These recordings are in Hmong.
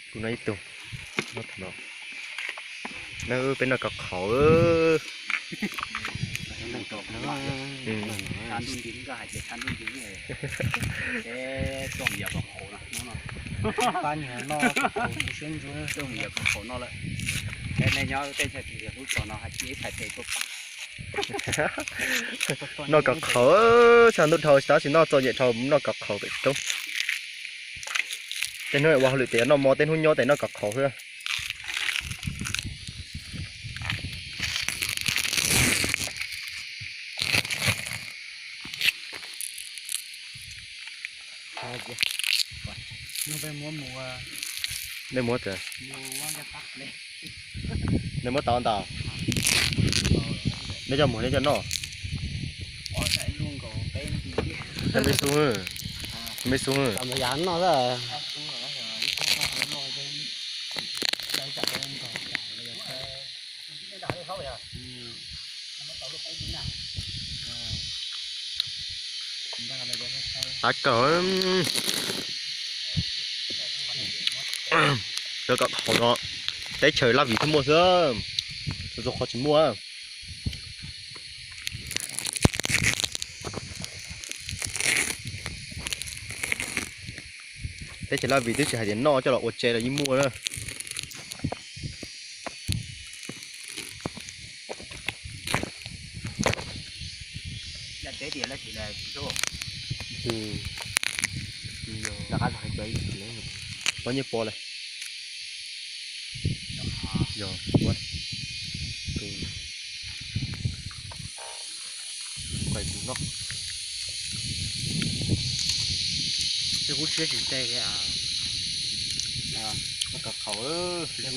Kuv no ib tug, no, peb noj kaus qhaum. Noj kaus qhaum, tshav ntuj dhau tab sis noj txom nyem dhau, noj kaus qhaum pem roob. Tej hnub ua hauj lwm tes noj mov, tej hnub nyob tes noj kaus qhaum xwb. Nej muab tau ntau. Nej coj mus nej coj noj. Meb xub, meb xub. Qab kawg. Cov kaus qhaum no teb chaws Laj Vim thiaj muaj xwb, txhua qhov tsis muaj. Teb chaws Laj Vim twb tsis hais tias noj, coj los ua tse los yeej muaj na. Pab nyiaj pua lawm. Yog, kuv no, kuv siab tsis nte thiab. Noj kaus qhaum, siab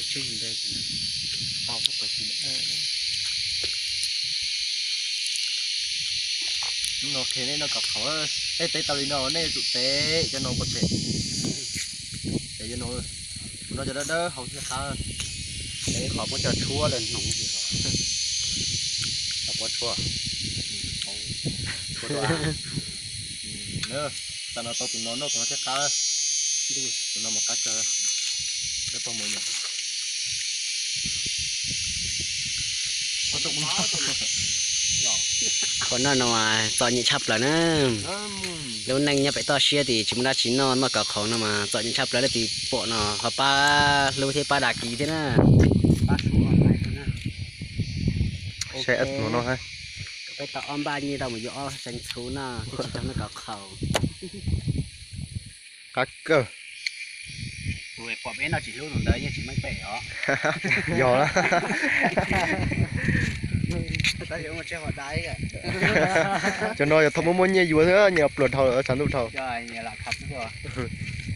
tsis nte. Hnub no qhia nej noj kaus qhaum, nej tev tau li no nej yuav tsum tev cov no pov tseg. Tev cov no, kuv noj cov dawb dawb haus thiaj qab. Tev qhov muab cov tshuab los hnoos, cov tshuab, tshuab dua. Tam no tau tus no noj tus no thiaj qab, tus no mas qab kawg. Peb pog mus nyom. Qhov no no txom nyem tshaj plaws na. Lub neej nyob pem toj siab tim tsis muaj dab tsi noj, noj kaus qhaum no mas txom nyem tshaj plaws, leej twg pom no ho pab hlub thiab pab dag kis thiab na. Saib no no, peb tau ob npaj nyiaj tau mus yuav ob xees txhuv no thiaj tsis tau noj kaus qhaum. Qab kawg. Pom peb noj tsis hlub tus ntawd yeej tsis meej pem os. Yog. Cov no yog thaum muaj muaj nyiaj yuav xwb, nyiaj pluas dhau lawm tshav ntuj dhau.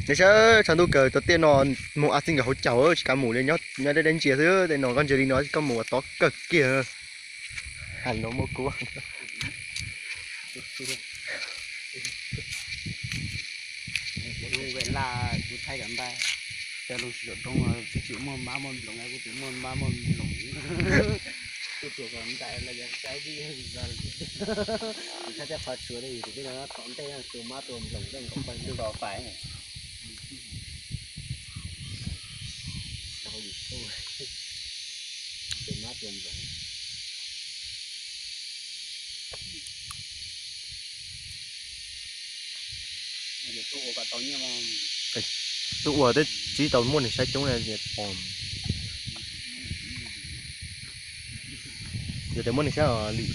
Nej saib tshav ntuj kawg, tau tiaj no moog a txij nkawd hauv caug tsis kav mus li, nyob deb deb ntsia xwb. Tej no koj ntsia li no koj mus ua tod kawg kiag. Has no muaj kub. Kuv laj kuv thaij kam npaj, cov lug tsis tau roob, twb tsis muaj mab muaj nploos, kuv tsis muaj mab muaj nploos. Kuv tsuas kom ntais los yog saib tib, kuv saib tej qhov tshuav li tus tij no tom ntej tua mab tua nploos tej nkaum pawg ntug pais. Tus mab tua nploos. Twb ua twb tsis tau muaj neeg saib coob na. Yog tias muaj neeg saib lwm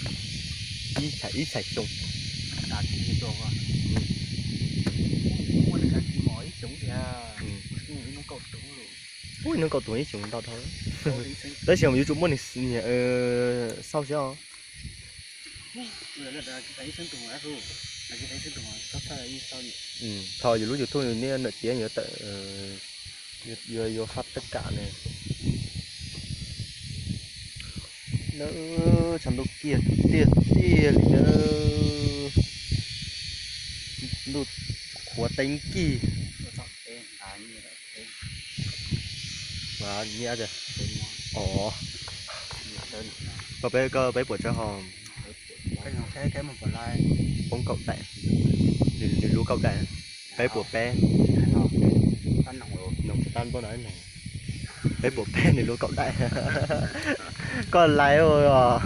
ib txhais xyoo. Ub, ib hnub kaum tus ib xyoos ntau dhau. Tab sis yuav tsum muaj neeg xauj siab os. Thaum yus lub YouTube niaj nam tiav yuav tawm, yuav yuav fab tab kam ne. Nawb, tshav ntuj kiag tiag tiag li nawb. Ntuj qhuav teeb kig. Nyiaj tiag. Os, koj peb, koj peb puas tsawg hos? Poob kaum daim, nws lub kaum daim, peb puas peb? Noog Peb puas peb nws lub kaum daim? Koj laiv os.